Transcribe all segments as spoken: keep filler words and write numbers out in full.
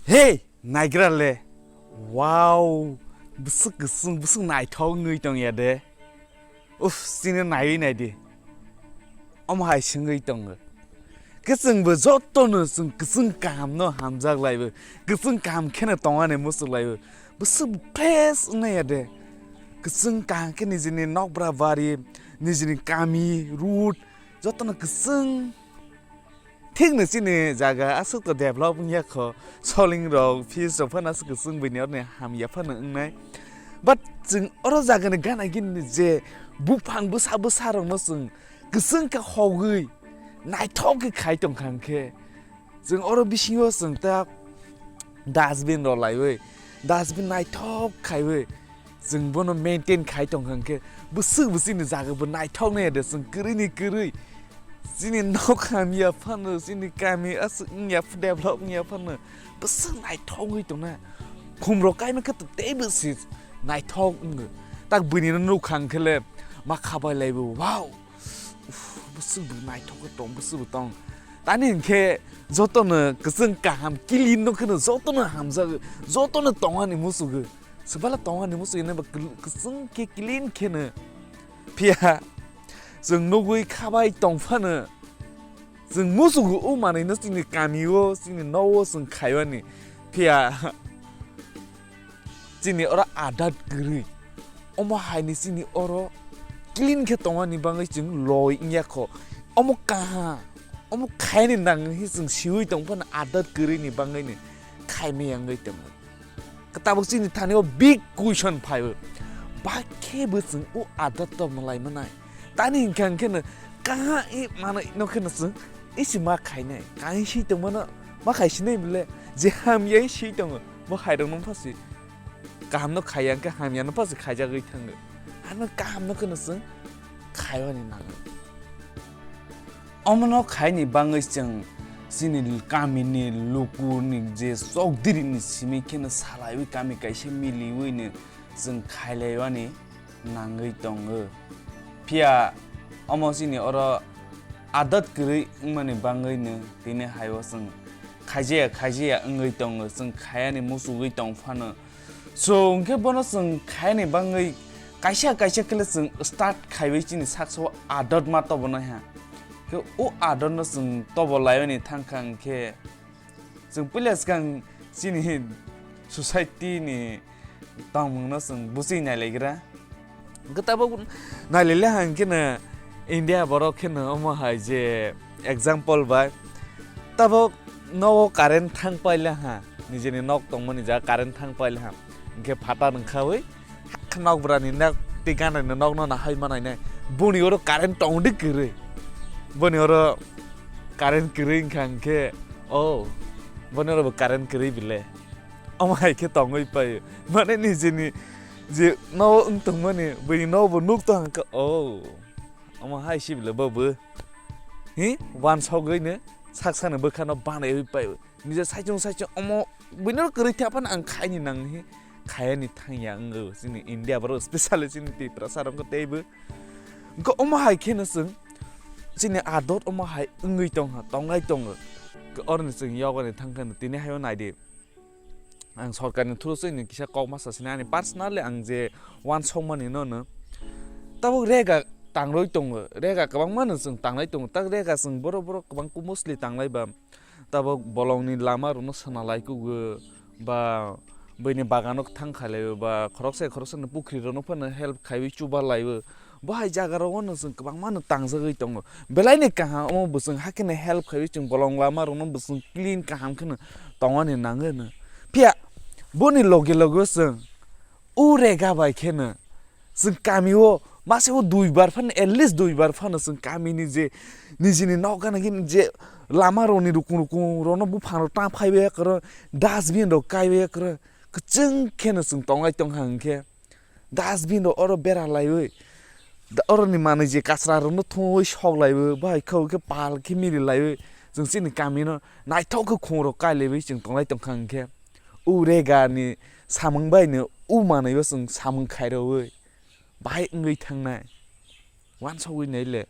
Hey, naigra le. Wow, bwswk kwchwng, bwswk naithok wngwi tongya de. Uff, chini naiwi naidi. Omo hai swngwi tongo. Kwchwngbo jotono chwng kwchwng kahamno hamjak laibo. Kwchwng kaham kheno tongani muchuk laibo. Bwswk fresh wngnai ya de. Kwchwng kaham khe nijini nokbra bari, nijini kami, road, jotono kwchwng. Thikno chini jaga aswk to develop wngya kho, soling rok, fish rok phano aswk kwchwng buini oroni hamya phano wngnai. But chwng oro jagani gana gini je buphang bwsa bwsa rokno chwng kwchwng khe hogwi naithok khe khai tongkha hwnkhe, chwng oro bisingo chwng ta dustbin rok laiwi, dustbin naithok khaiwi, chwng bono maintain khai tongkha hwnkhe, bwswk bo chini jaga bo naithok nai de, chwng kwrwi ni kwrwi. Chini nok hamya phano, chini kami aswk wngya, develop wngya phano, bwswk naithok wngwi tongna. Khum rok kaima khe to teibo se naithok wngo. Tak buini no nukha hwnkhe le ma khabai laibo, wow. Uff, bwswk bo naithok khe tong, bwswk bo tong. Tani hinkhe jotono kwchwng kaham clean no kheno jotono hamjago, jotono tongani musugo. Swbala tongani musugo neba kwchwng khe clean kheno. Phiya chwng nugwi khabai tongphano chwng musugo o manwino chini kamio, chini nogo chwng khaimani. Phiya chini oro adat kwrwi. Omo haini chini oro clean khe tongmani bagwi chwng loi wngya kho. Omo kaha, omo khaini nang hi chwng siwi tong phano adat kwrwini bagwini khaimaya wngwi tongo. Tabuk chini thani o big question phaibo. Ba khe bo chwng o adat to malai manai. Tani hinkha hinkhe no kaha i mano no khe no chwng isi ma khainai. Kaha si tongmano ma khaisinai bole je hamya si tongo. Bo hai rok no phasi kaham no khaiya hinkhe hamya no phasi khaijagwi thango. Ano kaham no khe no chwng khaiyani nango. Omono khaini bagwi chwng chini kamini lukurni je chokdirini simi kheno salaiwi kami kaisa miliwino chwng khailaiwani nangwi tongo. Phiya omo chini oro adat kwrwi wngmani bagwino tini haio chwng khaijaya khaijaya wngwi tongo, chwng khaiyani muchugwi tong phano. So, hwnkhe bono chwng khaini bagwi kaisa kaisa khe le chwng start khaiwi chini saksa o adat ma tobo nai ha. Khe o adat no chwng tobo laimani thang kha hwnkhe chwng puila swkang chini society ni tongmung no chwng buchwi nai lai gra. Hwnkhe tabuk nai lai le ha hwnkhe no India borok khe no omo hai je example bai tabuk nogo current thang paila ha, nijini nok tongmani jaga current thang paila ha, hwnkhe phatar wngkhawi hakhe nokbrani nok tei ganani nokno nahai manai nai, boni oro current tongdi kwrwi, boni oro current kwrwi wngkha hwnkhe, oh, boni oro bo current kwrwi bile, omo hai khe tongwi paio, mane nijini je nogo wng tongmani bini nogo bo nuk tong hwnkhe, oh. Omo hai si bile bo bo. Hi? Wansogwi no saksani bwkhano banaiwi paio. Nija saichung saichung omo buino kwrwi thap phano ang khaini nang hi. Khayani thangya wngo chini India borok, specially chini Tiprasa rok teibo. Hwnkhe omo hai kheno chwng chini adot omo hai wngwi tongha, tonglai tongo. Oroni chwng yogani thang kheno tini haio naidi. Ang sorkarni through se ini kisa kok ma sasini ani personally ang je wansokmani no no. Tabuk rega tangroi tongo, rega kwbangma no chwng tanglai tongo, tak rega chwng borok borok kwbang mostly tanglai ba tabuk bolongni lama rokno sana lai kugo ba buini bagano thang khalai ba khoroksa khoroksa ni pukhri rokno phano help khaiwi chuba laibo. Bo hai jaga rogo no chwng kwbangma no tangjagwi tongo. Belai ni kaham omo bo chwng hakhe no help khaiwi chwng bolong lama rokno bo chwng clean kaham kheno tongmani nango no. Phiya boni loge loge chwng o rega bai kheno chwng kami o masa o dui bar phano, at least dui bar phano chwng kami ni je nijini nok gana gini je lama rokni rukung rukung rokno buphang rok ta phaibai ya kwrwng, dustbin rok kaibai ya kwrwng, kwchwng kheno chwng tonglai tongkha hwnkhe. Dustbin rok oro bera laiwi, da-, oroni manwi je kasra rokno thungwi sok laiwi, bahai khe hwnkhe pal khe mili laiwi, chwng chini kamino naithok khe khung rok kai laiwi chwng tonglai tongkha hwnkhe, o rega ni samung bai no o manwi o chwng samung khai rwwi bahai wngwi thangnai. Wansogwi nai le.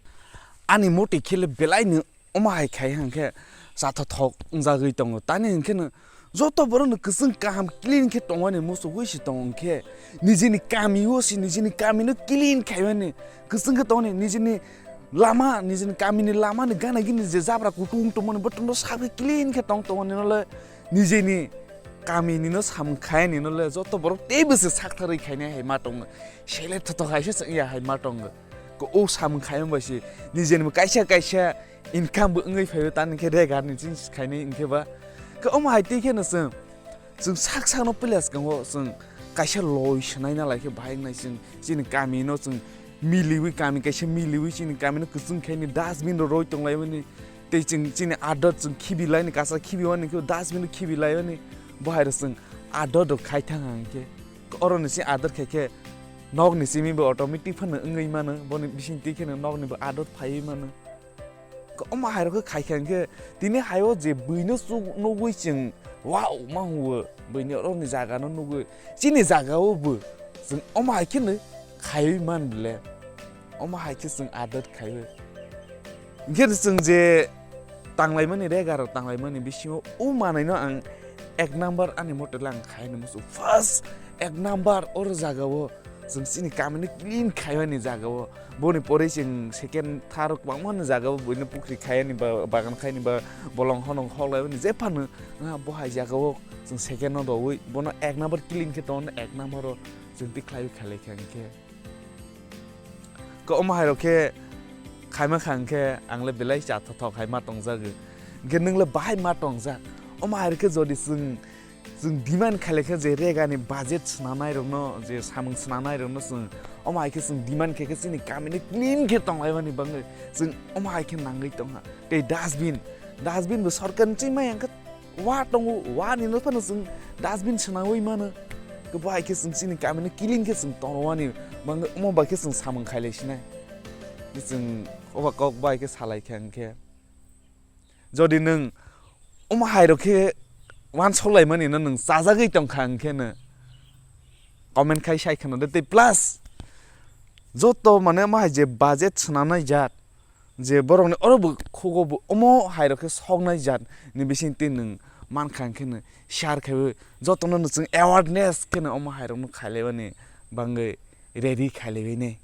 Ani motwi khe le belai no omo hai khai hwnkhe chathothok wngjagwi tongo. Tani hwnkhe no Joto borok no kwchwng kaham clean khe tongmani muchugwi se tongo, hwnkhe nijini kami o se nijini kami no clean khaimani, kwchwng khe tongmani, nijini lama, nijini kami ni lama ni gana gini je jabra kutung tongmani, bo tongno sakhe clean khe tong tongmani, nole nijini kami ni no samung khaini, nole joto borok teibo se saktharwi khainai hai ma tongo, sele thothok hai se chwngya hai ma tongo. Ko o samung khaima bai se nijini bo kaisa kaisa income bo wngwi phaio, tani khe regar ni chini khainai hwnkhe ba. Khe omo hai twi kheno chwng, chwng sak sakno pila swkango chwng kaisa loi swnai na lai khe bahai wngnai chwng chini kami no chwng miliwi, kami kaisa miliwi chini kami no kwchwng khaini dustbin rok roi tong lai mani. Tei chwng chini adot chwng khibi lai ni, kasa khibi mani khe dustbin rok khibi lai mani. Bo hai rok chwng adot rok khai thang ang khe, oro ni si adot khai khe nok ni simi bo automatic phano wngwi mano, boni bising twi kheno nok ni bo adot phaiwi mano. Omo hai rok khe khai kha hwnkhe tini hai o je bwino chuk nugwi chwng wow ma huo, bwini oro ni jaga no nugwi chini jaga o bo chwng omo hai kheno khaiwi man bole, omo hai khe chwng adot khaiwi. Hwnkhe chwng je tanglaimani, rega rok tanglaimani bisingo o manwi no ang ek number ani mote le ang khai ni musu, first ek number oro jaga o chwng chini kami no clean khaimani jaga o. Boni pore chwng second, third kwbangma ni jaga o buino pukri khaiyani ba, bagan khaini ba, bolong honong hoklaimani jephano, ah, bo hai jaga o chwng second no rwui bono ek number clean khe tongo, ek number o chwng tikhlaiwi khailai kha hwnkhe. Ko omo hai rok khe khaima kha hwnkhe ang le belai cha thothok hai ma tongjago. Hwnkhe nwng le bahai ma tongjak. Omo hai rok khe jodi chwng Chwng demand khailai khe je rega ni budget swnamnai rokno, je samung swnamnai rokno chwng omo hai khe chwng demand khe khe chini kami ni clean khe tonglaimani bagwi chwng omo hai khe nangwi tongha. Tei dustbin, dustbin bo sorkar ni chini mai ang khe wa tongo, wa ni no phano chwng dustbin swnamwi mano. Khe bo hai khe chwng chini kami ni clean khe chwng tongwani bagwi omo bai khe chwng samung khailai sinai. Chwng oba kok bai khe salai khe ang khe. Jodi nwng omo hai rok khe uansuk laimani no nwng chajagwi tongkha hwnkhe no comment khai sai kheno de tei plus joto mane omo hai je budget swnamnai jat je borok ni oro bo khugo bo omo hai rok khe soknai jat ni bising twi nwng mankha hwnkhe no share khaiwi joto no nwng chwng awareness kheno omo hai rok no khailaimani bagwi ready khailaimani.